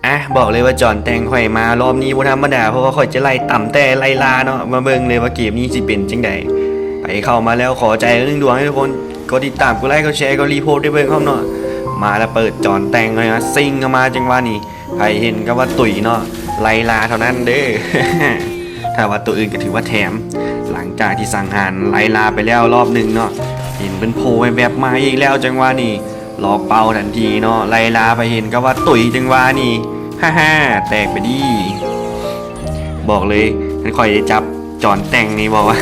ອ່ະ ບອກເລີຍວ່າຈອນແຕ່ງຂ້ອຍມາລອບນີ້ບໍ່ທຳມະດາ ເພາະວ່າຂ້ອຍຈະໄລ່ຕຳແຕ່ໄລ່ລ່າເນາະ. ມາເບິ່ງເລີຍວ່າເກມນີ້ຊິເປັນຈັ່ງໃດ. ໃຜເຂົ້າມາແລ້ວຂໍໃຈໜຶ່ງດວງໃຫ້ທຸກຄົນ ກົດຕິດຕາມ ກົດໄລ ກົດແຊ ກົດ repost ໄດ້ເບິ່ງພ້ອມເນາະ. ມາແລ້ວເປີດຈອນແຕ່ງເລີຍນະ ຊິງເຂົ້າມາຈັງຫວະນີ້ ໃຜເຫັນກໍວ່າຕຸຍເນາະ ໄລ່ລ່າເທົ່ານັ້ນເດີ້. ຖ້າວ່າຕົວອື່ນກໍຖືວ່າແຖມ. ຫຼັງຈາກທີ່ສັງຫານໄລ່ລ່າໄປແລ້ວລອບໜຶ່ງເນາະ ເຫັນເພິ່ນໂຜແວບໆມາອີກແລ້ວ ຈັງຫວະນີ້ ລັອກເປົ້າທັນທີເນາະ ໄລ່ລ່າ ໃຜເຫັນກໍວ່າຕຸຍ ຈັງຫວະນີ້ ຮາໆ ແຕກໄປດີ. ບອກເລີຍ ຄັນຂ້ອຍໄດ້ຈັບຈອນແຕ່ງນີ້ ບອກວ່າ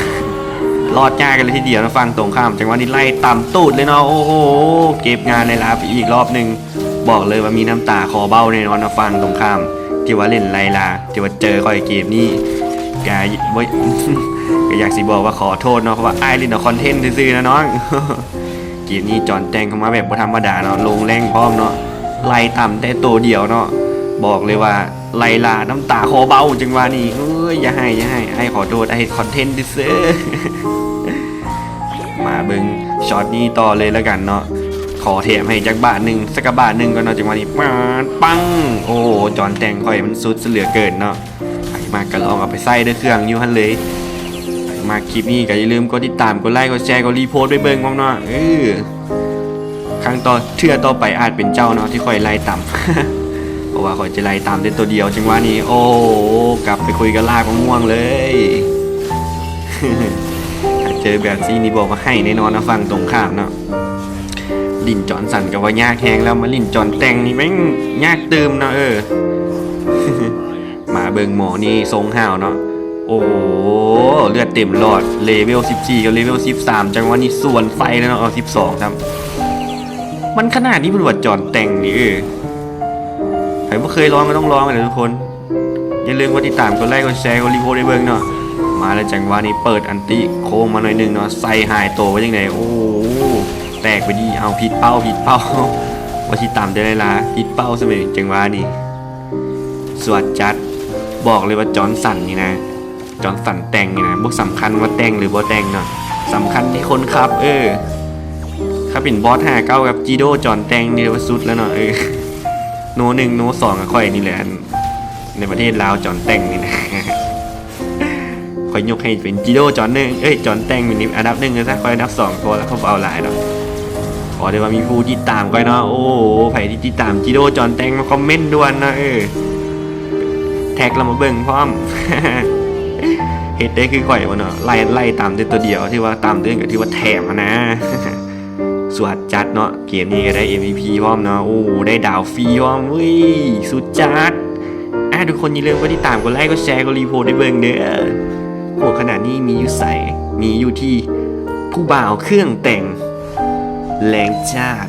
ລອດຍາກກັນເລີຍທີດຽວນະ ຝັ່ງຕົງຂ້າມ. ຈັງຫວະນີ້ໄລ່ຕຳຕູດເລີຍເນາະ ໂອ້ໂຫ ເກັບງານໄລ່ລ່າໄປອີກລອບໜຶ່ງ. ບອກເລີຍວ່າມີນ້ຳຕາຄໍເບົ້າແນ່ນອນນະ ຝັ່ງຕົງຂ້າມ ທີ່ວ່າເຫຼັ້ນໄລ່ລ່າ ທີ່ວ່າເຈີຂ້ອຍເກມນີ້ ກະບໍ່ ກະຢາກຊິບອກວ່າຂໍໂທດເນາະ ເພາະວ່າອ້າຍຫຼິ້ນເອົາຄອນເທັນຊື່ໆນະນ້ອງ. ເກມນີ້ຈອນແຕ່ງເຂົ້າມາແບບບໍ່ທຳມະດາເນາະ ລົງແລງພ້ອມເນາະ ໄລ່ຕຳແຕ່ໂຕດຽວເນາະ. ບອກເລີຍວ່າໄລ່ລ່ານ້ຳຕາຄໍເບົ້າ ຈັງຫວະນີ້ ເອີຍ ຢ່າໄຫ້ ຢ່າໄຫ້ ອ້າຍຂໍໂທດ ອ້າຍເຮັດຄອນເທັນຊື່ໆ. ມາເບິ່ງຊັອດນີ້ຕໍ່ເລີຍລະກັນເນາະ ຂໍແຖມໃຫ້ຈັກບາດໜຶ່ງ ສັກກະບາດໜຶ່ງກ່ອນເນາະ. ຈັງຫວະນີ້ ປາດ ປັງ ໂອ້ ຈອນແຕ່ງຂ້ອຍມັນສຸດຊະເຫຼືອເກີນເນາະ. ໃຜມັກກໍລອງເອົາໄປໃຊ້ເດີ ເຄື່ອງຢູ່ຫັ້ນເລີຍ. ໃຜມັກຄລິບນີ້ກໍຢ່າລືມກົດຕິດຕາມ ກົດໄລ ກົດແຊ ກົດ repost ໄປເບິ່ງພ້ອມເນາະ. ເອີ ຄັ້ງຕໍ່ ເທື່ອຕໍ່ໄປອາດເປັນເຈົ້າເນາະທີ່ຂ້ອຍໄລ່ຕຳ ເພາະວ່າຂ້ອຍຈະໄລ່ຕຳແຕ່ໂຕດຽວ. ຈັງຫວະນີ້ ໂອ້ ກັບໄປຄຸຍກັບລາກມະມ່ວງເລີຍ. ຖ້າເຈີແບບຊີ້ນີ້ບອກວ່າໄຫ້ແນ່ນອນນະ ຝັ່ງຕົງຂ້າມເນາະ. ຫຼິ້ນຈອນສັນກໍວ່າຍາກແຮງແລ້ວ ມາຫຼິ້ນຈອນແຕ່ງນີ້ແມ່ງຍາກຕື່ມເນາະ. ເອີ ມາເບິ່ງໝໍນີ້ຊົງຫ້າວເນາະ ໂອ້ ເລືອດເຕັມຫຼອດ ເລເວວສິບສີ່ກັບເລເວວສິບສາມ. ຈັງຫວະນີ້ສວນໃສ່ແລ້ວເນາະ ເອົາສິບສອງຊ້ຳ. ມັນຂະໜາດນີ້ພຸ້ນວ່າຈອນແຕ່ງນີ້ ເອີ ໃຜບໍ່ເຄີຍລອງກໍຕ້ອງລອງເລີຍທຸກຄົນ. ຢ່າລືມກົດຕິດຕາມ ກົດໄລ ກົດແຊ ກົດ repost ໄດ້ເບິ່ງເນາະ. ມາແລ້ວ ຈັງຫວະນີ້ເປີດອັນຕິໂຄ້ງມາໜ້ອຍໜຶ່ງເນາະ ໃສ່ຫາຍໂຕໄວ້ຈັ່ງໃດ ໂອ້ ແຕກໄປດີ. ເອົາ ຜິດເປົ້າ ຜິດເປົ້າ ວ່າຊິຕຳແຕ່ໄລ່ລ່າ ຜິດເປົ້າຊະເວີຍ. ຈັງຫວະນີ້ສວດຈັດ. ບອກເລີຍວ່າຈອນສັນນີ້ນະ ຈອນສັນແຕ່ງນີ້ນະ ບໍ່ສຳຄັນວ່າແຕ່ງຫຼືບໍ່ແຕ່ງເນາະ ສຳຄັນທີ່ຄົນຂັບ. ເອີ ຄັນເປັນບອສຫ້າເກົ້າກັບຈີໂດ ຈອນແຕ່ງນີ້ວ່າສຸດແລ້ວເນາະ. ເອີ ໂນໜຶ່ງ ໂນສອງກໍຂ້ອຍນີ້ແຫຼະ ໃນປະເທດລາວ ຈອນແຕ່ງນີ້ນະ. ຂ້ອຍຍົກໃຫ້ເປັນຈີໂດ ຈອນໜຶ່ງ ເອີຍ ຈອນແຕ່ງນີ້ອັນດັບໜຶ່ງຊະ ຂ້ອຍອັນດັບສອງ ພໍແລ້ວ ຂ້ອຍບໍ່ເອົາຫຼາຍດອກ. ຂໍແຕ່ວ່າມີຜູ້ຕິດຕາມຂ້ອຍເນາະ. ໂອ້ ໃຜທີ່ຕິດຕາມຈີໂດ ຈອນແຕ່ງ ມາຄອມເມັນດ່ວນເນາະ. ເອີ ແທັກລາວມາເບິ່ງພ້ອມ ເຮັດໄດ້ຄືຂ້ອຍບໍ່ເນາະ ໄລ່ ໄລ່ຕຳແຕ່ຕົວດຽວ ຖືວ່າຕຳຕື່ມກໍຖືວ່າແຖມຫັ້ນນະ. ສວດຈັດເນາະ ເກມນີ້ກໍໄດ້ເອັມວີພີພ້ອມເນາະ. ໂອ້ ໄດ້ດາວຟຣີພ້ອມ ເວີຍ ສຸດຈັດ. ອ່າ ທຸກຄົນຢ່າລືມກົດຕິດຕາມ ກົດໄລ ກົດແຊ ກົດ repost ໄດ້ເບິ່ງເດີ້. ໂອ້ ຂະໜາດນີ້ມີຢູ່ໃສ? ມີຢູ່ທີ່ຜູ້ບ່າວເຄື່ອງແຕ່ງແຫ່ງຊາດ.